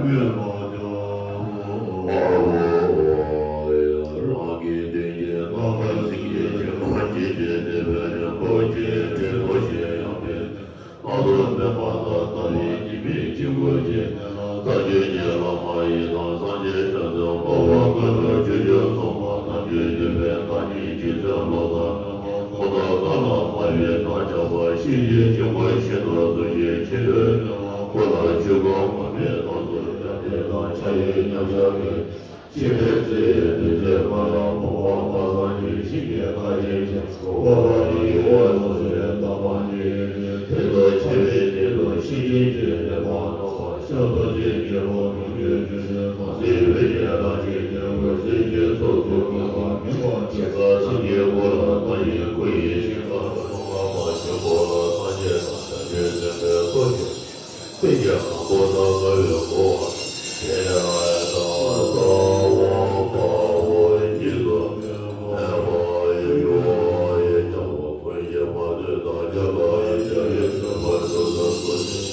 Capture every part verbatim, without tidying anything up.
རང་གི་དོན་གྱི་རྣམ་པར་གཟིགས་ཀྱི་སྤྱོད་པ་ཇི་བཞིན་གནས་པའི་རིན་པོ་ཆེའི་དྲིན་ལོ་ཞེས་ཡང་འབོད། སྣ་ཚོགས་པདྨ་དང་ལྟ་བུའི་སྤྱན་མིག་གཅིག་པུ་ཅན། རྩ་བརྒྱུད་ཀྱི་བླ་མ་ཡི་དམ་སངས་རྒྱས་བྱང་སེམས་འཕགས་པ་ཀུན་ལ་ཆོས་སྤྱོད་ཚོགས་མ་ཐམས་ཅད་འདུས་པའི་བདག་ཉིད་རྗེ་བཙུན་བློ་བཟང་ནམ་མཁའི་མགོན་དང་བཀའ་ལ་བབས་པའི་བདག་ཅག་པ་ཤེས་བྱའི་སྙིང་པོ་ཤིན་ཏུ་རྫོགས་ཤིང་ཆེས་མཐོའི་དབང་པོ་ལ་ཆོས་སྐུ་མ་འདྲེས་རྣམས་སུ་སྐྱབས་གནས་དང་ཕྱག་གཡས་མཉམ་བཞག་གི། ཕྱི་པའི་ཚེ་ཡི་དུས་ཚོད་མ་ལ་བུམ་པ་པ་སངས་རྒྱས་ཞིང་གི་མཐའ་ཅན་ཞིང་ཁམས་འཕགས་པ་ཡི་འོད་སྲུང་བའི་བདག་པོ་ཉིད། དེ་དང་ཕྱི་མའི་གནས་ལུགས་ཤེས་བཞིན་དུ་གནས་པ་རྣམ་པ་ཤཱཀྱ་ཐུབ་པའི་རྒྱལ་པོ་མི་བསྐྱོད་ཆོས་དབྱིངས་དམར་སེར་འོད་ཀྱི་རང་བཞིན་ཏེ་འོད་ཟེར་གྱི་ཚོགས་སུ་བཀོད་པ་མིན་པ་ཇི་ལྟར་ཐམས་ཅད་སྐུ་ལ་ལྟ་ཞིང་སྐུ་ཡི་ཞིང་ཁམས་སུ་མཐོང་བ་མ་ཆེན་པོ་ལ་སངས་རྒྱས་དང་བྱང་ཆུབ་སེམས་དཔའི་ཚོགས་ཀྱིས། སེམས་ཀྱི་དང་པོ་དང་དགའ་བའི་གོ་བ། དེ་ལ་ད་ལྟ་བ་དཔའ་བོ་ཉིད་དུ་མེད་པ་ཡི་ཡུལ་ཡི་ལྕགས་ཕག་ཀུན་གྱི་མ་ལུས་དང་རྒྱ་ལ་ཡི་རྒྱ་ཡི་སེམས་དཔའ་ཆོས་དང་སོ་སོའི་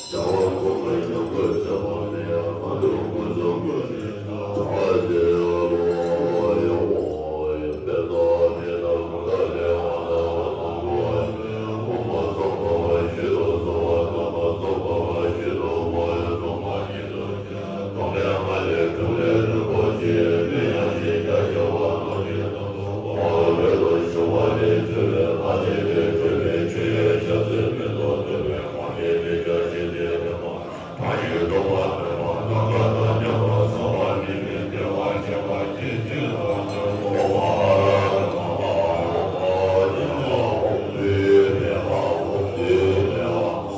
བྱ་བ་ཀུན་ལ་ཡང་དགོས་ཚད་པ་མེད་ཡང་གང་དུ་ཀུན་བཟང་ཀུན་ནས་བྱ་བ་དེ་ལ་ཡང་དཔེ་དང་མི་དང་གང་དག་ལས་དབང་དང་དབང་དང་གོ་བ་ཡོད། དབང་མ་སོགས་པ་བ་ཞིག་ཏུ་གསོལ་བ་དང་མ་སོགས་པ་བ་ཞིག་ཏུ་མ་ཡོད་དང་མ་ཡིན་དང་། དང་པོའི་ང་ལས་གྲུབ་པའི་རིན་པོ་ཆེའི་མིང་ཡང་ཞེས་བྱ་ཞེས་པ་ནང་བཞིན་དུ། འོ་བོད་དུ་བྱུང་བ་ལས་བརྩམས་པའི་ཨ་ཏི་ལས་གྲུབ་པའི་ཆོས་ཡོད་བྱ་ཚུལ་མིང་དུ་ཐོས་པའི་མ་ནས་མི་བྱ་ཞིང་དེ་བདེན་པ་མ་ཡིན་སྟོང་པ་མེད་པ་རྣམ་པར་དག་སྙོམས་པར་སངས་པ་མི་དམིགས་བདེ་བ་ཆེན་པོ་ཇི་བཞིན་དུ་འོ་མ་ཨ་ར་ཏི་མ་ཨ་རོ་པ་ཏི་མ་ཧོ་ཏི་མེ་ཧ་ཧོ་ཏི་མེ་ཧ།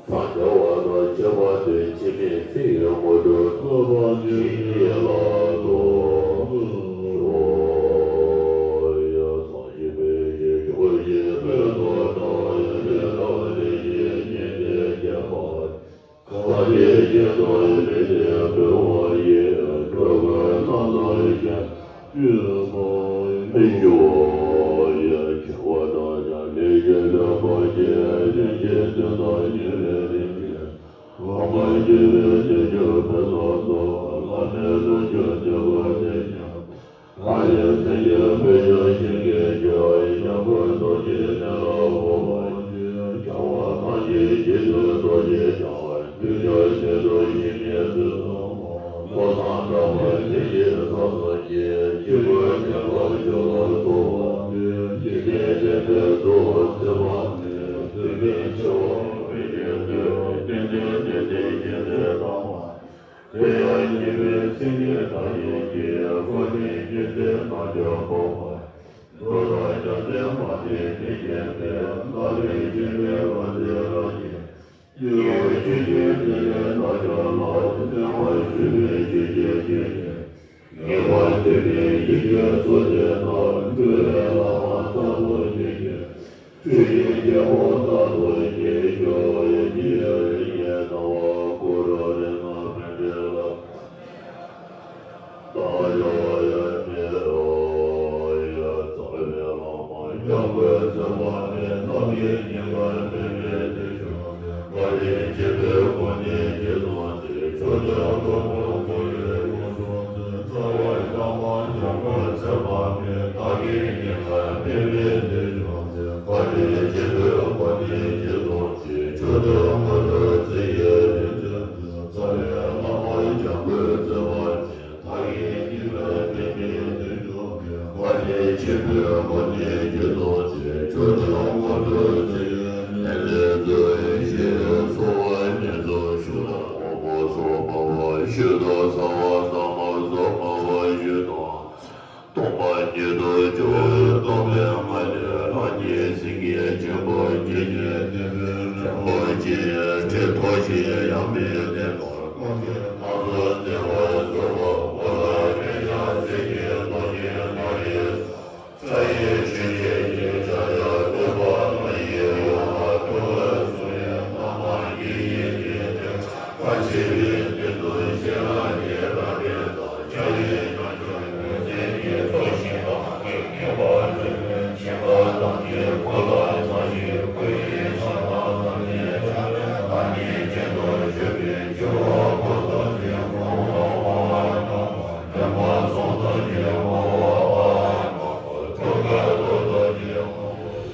སངས་རྒྱ་བ་དང་ཁྱད་པར་དུ་ཆེ་མེད་ཚིག་ཡོད་མོད་དུ་ཐོབ་པ་ཇི་སྙེད་ལ་ཐོབ་ཤོག། ཡ་ཚང་ཞིང་ཕན་ཞིང་ཕྱུག་ཅིང་ཕན་ཐོགས་དང་ཡོན་ཏན་དང་ལེགས་བཤད་སྙིང་ཐིག་རྒྱས་པ། གང་ཞིག་སྙིང་དུ་མི་ནུས་འབུལ་བ་ཡི། འགྲོ་ཀུན་སྣང་ལ་ཞིང་སྤྱོད་པ་མི་འགྱུར་བ་ཡི། ཆེ་བ་དང་ཡང་ལེགས་བཤད་ལེགས་པར་བཤད། ལེགས་བཤད་དོན་དང་ཉེ་བའི་ལེགས་བཤད། ལོག་པར་སྤྱོད་པའི་དོན་བཅུ་ཕུན་སུམ་ཚོགས། བླ་མེད་ལོངས་སྤྱོད་བདེ་བ་ཅན་ཀྱང་། ལྷ་ཡི་སེམས་ཅན་དཔེ་བྱད་བཞིན་གྱིས་ཁྱབ། ཡང་དག་རྡོ་རྗེ་གནས་ལ་འོད་འབར་ཞིང་། བྱ་བ་ཐམས་ཅད་ཞི་བདེའི་རྡོ་རྗེ་འཆང་། འདོད་ཆགས་ཞེ་སྡང་ཞི་གནས་སྲིད་གསུམ་མ། བློ་བཟང་གྲགས་པ་དེ་ཡི་ས་གསུམ་གྱི། སྐྱེ་དགུའི་དོན་ལ་སྤྱོད་ལ་གསོལ་བ་འདེབས། འཇིག་རྟེན་འདས་པའི་འདུལ་བ་ཟད་པ་མེད། དུས་མཐའི་འཆི་བ་མི་འབྱུང་དུས། བསྟན་འཛིན་བདེ་ཆེན་སྤྱན་རས་གཟིགས་དང་། དེ་ཡང་སྐྱེས་བུའི་སེང་གེ་དག་ཡིན་གྱི། ཀུན་ནས་སྐྱེ་ཚེ་རྣམ་འཇོམས་པ། མདོ་དང་རྒྱལ་མཚན་མ་ནི་དེ་བཞིན་ཏེ། ལྷ་ལས་བྱུང་བའི་བློ་འདས་རང་བཞིན། སྐྱེས་བུ་ཆོས་ཀྱི་ཐིག་ལེ་རྣམ་འཇོམས་ལ། སྨོན་ལམ་ཞུས་པས་ཆོས་ཀྱི་རྒྱུ་ནི། ངེས་པར་འདོད་པའི་ཡིད་ཀྱི་ཚོགས་བཅས་རྣམས། འགྲོ་བའི་བླ་མ་ལྟ་བུར་གྱུར་ཅིང་། ཆོས་ཀྱི་རྒྱལ་པོ་ལྟ་བུར་གྱུར་ཅིག། ཡིད་ཀྱི་རིག་པའི་སྣང་བ་ཀུན་རིག་ལྔ་སྤེལ་འགྲེལ་ལ། བརྟག་དཔྱད་ཡོད་མེད་ཡང་། རྩ་བའི་བླ་མ་འཇམ་མགོན་ཚེ་དཔག་མེད། རྣམ་རྒྱལ་ཉེ་བར་སྤེལ་མའི་དོན་བཅུ། བཀའ་དྲིན་ཆེན་པོས་ཀུན་ནས་རྗེས་བཟུང་སྟེ། མཆོག་ཐུན་དགུ་པོ་འཁོར་བའི་དབུ་དྲུང་ཚེ། རྩ་བ་ལྷ་མ་འཇམ་མགོན་ཚེ་དཔག་མེད། བདག་གིས་ཉེ་བར་སྤེལ་མའི་དོན་བཅུ། བཀའ་དྲིན་ཆེན་པོས་ཀུན་ནས་རྗེས་བཟུང་སྟེ། མཆོག་ཐུན་དངོས་གྲུབ་ཚེ་ཡི་རིག་འཛིན་ཚེ། རྩ་བའི་བླ་མ་འཇམ་མགོན་ཚེ་དཔག་མེད། བདག་གིས་ཉེ་བར་སྤེལ་མའི་དོན་བཅུ། བཀའ་དྲིན་ཆེན་པོས་ཀུན་ནས་རྗེས་བཟུང་སྟེ། མཆོག་ཐུན་དངོས་གྲུབ་ཚེ་ཡི་ནན་ཏན་མཛོད་ཞེས་གསོལ་བ་འདེབས་སོ། ཞུ་དང་དབང་པོ་སོགས་སྨྲ་བ་བཞི་དང་། རྩ་བ་ཐ་མ་སོགས་སྨྲ་བ་བཞི་དང་། སྟོང་པ་ཉིད་དུ་གྱུར་པའི་སྟོང་པའི་ངང་ལས། རང་ཉིད་སེང་གེ་ཆེན་པོ་ཇི་སྙེད་བསྟན་པའི། ཕྲེང་བ་ཅན་ཁྲི་ཐོག་བཞིའི་ཡང་མེས་བསྟན་པ། ཀུན་གྱི་ཕ་རོལ་ཏུ་བརྩེ་བ་ཟུར་པ་པོ་ལ། དཔེ་བྱད་གསེར་གྱི་རྡོ་རྗེ་ལྔ་ཡི། ཕྱག་གཡས་ཆོས་འཆད་ཀྱི་ཕྱག་རྒྱ་བསྟོད་པ་ལྔ་ཡི་ཡོལ་བ། ཐུགས་ལ་ཟུག་པའི་ཐ་མ་ཡི་ཡི་ཡི་ཏེ། བཀའ་ཆེ་བའི་གཏེར་སྟོན་ཤེས་རབ་ཀྱི་རབ་འབྲིང་དང་། ཕྱག་གཡས་བརྐྱང་ཕྱོགས་ཀུན་མཁྱེན་གྱི་ཚོགས་ཞིང་དང་། ཀུན་མཁྱེན་པ་སྤྲུལ་པའི་ཞིང་ཁམས་ཐམས་ཅད་ཀུན་ལ་ཚངས་ཤིང་ཀུན་གྱི་ཕྱག་ན་བསྣམས་ནས། བདག་ཉིད་རྒྱུན་དུ་ཞུགས་པའི་སྤྱི་བོར་གུས་བཏུད་ཅིང་བསྔོ་བ། འོ་ན་སྨྲས་པ། སྨོན་པ་གསུམ་བཏུད་ཅིང་བསྔོ་བ། འོ་ན་སྨྲས་པ། ཐུགས་ཀར་གཏུགས་བཏུད་ཅིང་བསྔོ་བ།